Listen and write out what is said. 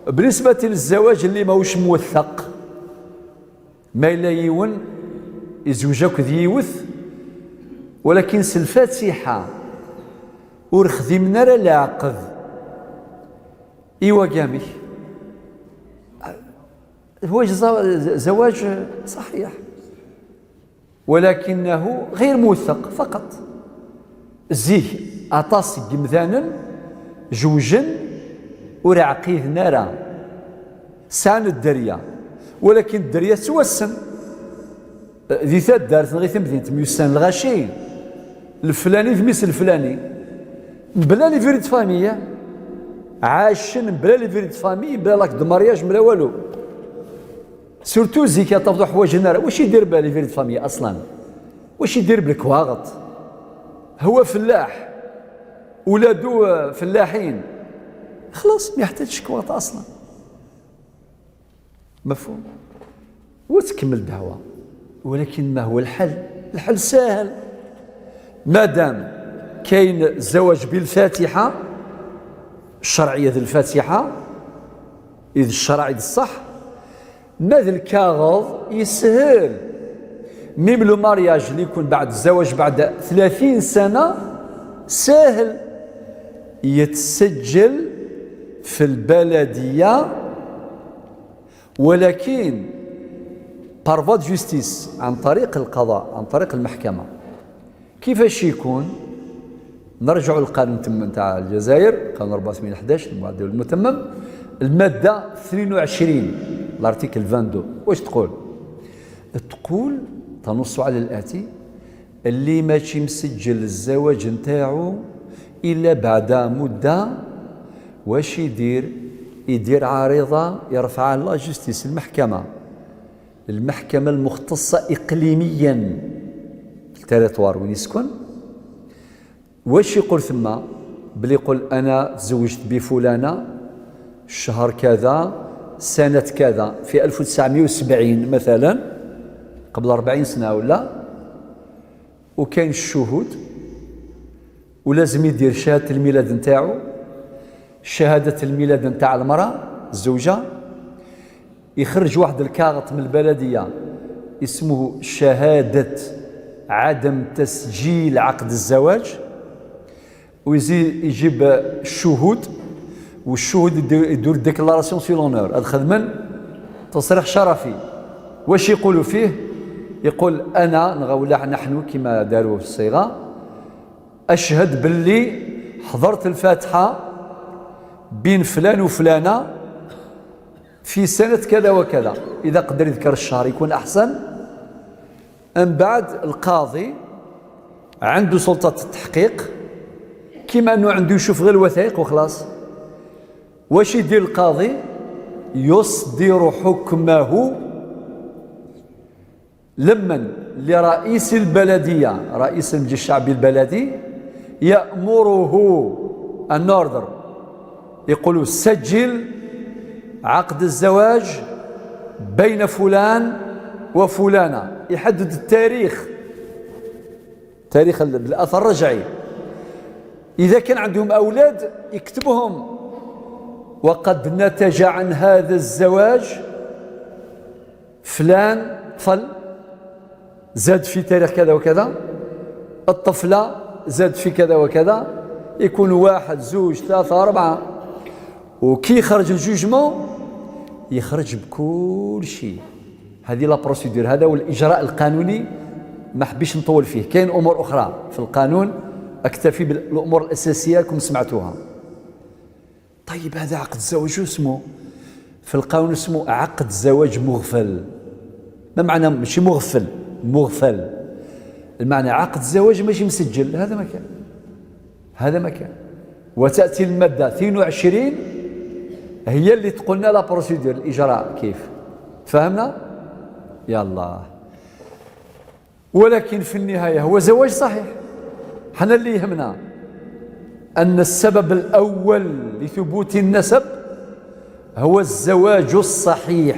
بالنسبة للزواج اللي ماهوش موثق، ما إلا يون يزوجك ذيوث ولكن الفاتحة ور خدمنا راه العقد، إيوا كامي هو زواج صحيح ولكنه غير موثق فقط. زيك أطاس جمذانا جوجن ور عقيد نارا سان الدريا، ولكن الدريا توسن ذي دارت غير تمدينة ميسان الغاشي الفلاني في ميس الفلاني بلا livret de famille، عاشن بلا livret de famille، بلا l'acte de mariage، بلا والو. surtout زيك يطفضوا حوايج النار، واش يدير بها livret de famille اصلا؟ واش يدير بالكواغط؟ هو فلاح، ولادو فلاحين، خلاص ما يحتاجش كواغط اصلا. مفهوم؟ وتكمل الدعوه. ولكن ما هو الحل؟ الحل سهل، ما دام كاين الزواج بالفاتحه الشرعيه، ذي الفاتحة اذ الشرع الصح، ماذا الكاغض يسهل. même le mariage اللي يكون بعد الزواج بعد 30 سنة سهل، يتسجل في البلدية ولكن par voie de justice، عن طريق القضاء، عن طريق المحكمة. كيفاش يكون؟ نرجع للقانون نتاع الجزائر، قانون 84 11 المعدل المتمم، المادة 22، l'article 22، واش تقول؟ تقول، تنص على الآتي: اللي ماشي مسجل الزواج نتاعو إلا بعد مدة، واش يدير؟ يدير عارضة، يرفعها la justice، المحكمة، المحكمة المختصة إقليميا في ال territoire وين يسكن. واش يقول ثم؟ بلي يقول أنا تزوجت بفلانة شهر كذا سنة كذا في 1970 مثلا، قبل 40 سنة ولا، وكاين الشهود، ولازم يدير شهادة الميلاد نتاعو، شهادة الميلاد نتاع المرأة الزوجة، يخرج واحد الكاغط من البلدية اسمه شهادة عدم تسجيل عقد الزواج، ويزيد يجيب الشهود، والشهود يديروا déclaration sur l'honneur، الخدمن تصريح شرفي. واش يقولوا فيه؟ يقول انا ولا نحن، كما داروا في الصيغه، اشهد باللي حضرت الفاتحة بين فلان وفلانه في سنة كذا وكذا. اذا قدر يذكر الشهر يكون احسن. من بعد القاضي عنده سلطة التحقيق، كما انه عنده يشوف غير الوثائق وخلاص. واش يدير القاضي؟ يصدر حكمه لمن؟ لرئيس البلدية، رئيس المجلس الشعبي البلدي، يأمره un ordre، يقول سجل عقد الزواج بين فلان وفلانة، يحدد التاريخ، تاريخ بالأثر الرجعي. إذا كان عندهم أولاد يكتبهم، وقد نتج عن هذا الزواج فلان طفل زاد في تاريخ كذا وكذا، الطفلة زاد في كذا وكذا، يكون واحد، زوج، ثلاثة، أربعة. وكي يخرج ال jugement يخرج بكل شيء. هذه la procédure، هذا هو الإجراء القانوني. ما حبيش نطول فيه، كاين أمور أخرى في القانون، أكتفي بالأمور الأساسية كم سمعتوها. طيب، هذا عقد الزواج شو اسمه في القانون؟ اسمه عقد زواج مغفل. ما معنى ماشي مغفل؟ مغفل المعنى عقد الزواج ماشي مسجل. هذا ما كان، هذا ما كان. وتأتي المادة 22 هي اللي تقولنا la procédure، الإجراء كيف. فهمنا؟ يلا، ولكن في النهاية هو زواج صحيح. حنا اللي يهمنا أن السبب الأول لثبوت النسب هو الزواج الصحيح.